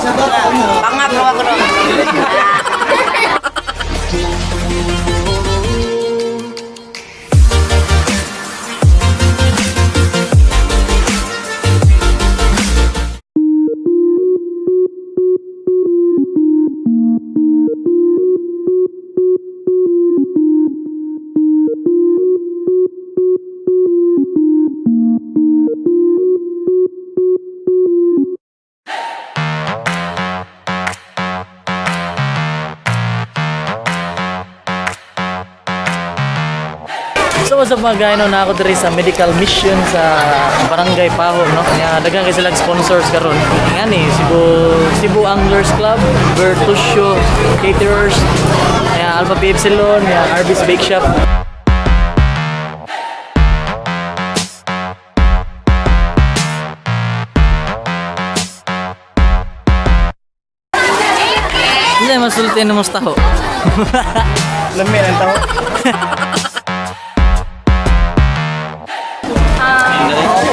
Pangag raw ako ron. So what's up, mga guys, no, na ako diri sa medical mission sa Barangay Pahom, no. Nya daghan kay silang sponsors karon. Ngani Cebu Cebu Anglers Club, Bertusio Caterers, nya Alpha P Epsilon, nya Arby's Bake Shop. Hindi masulti na mas taho. Lami ang tao.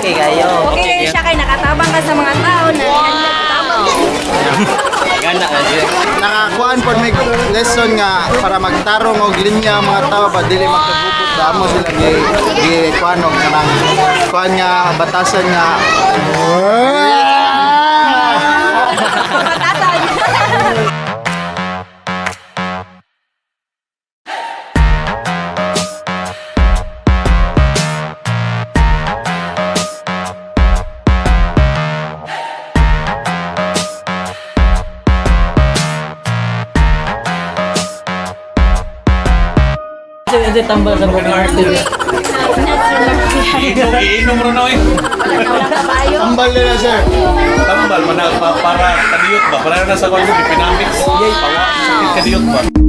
Okay kayo. Okay siya kay nakatabang ka sa mga tao na tabang. Nakakuan pod may lesson nga para magtarong og linya ang mga tao ba dili magkagubot damo sila gi gi kuan og kanang kuan nga batasan nga. Batasan. Hindi tambal sa broken hearted. Iinom ro na eh. Walang kabayo. Tambal nila, sir. Tambal man na para kadiyot ba? Para na sa kwan pinamix. Pawa sakit kadiyot ba?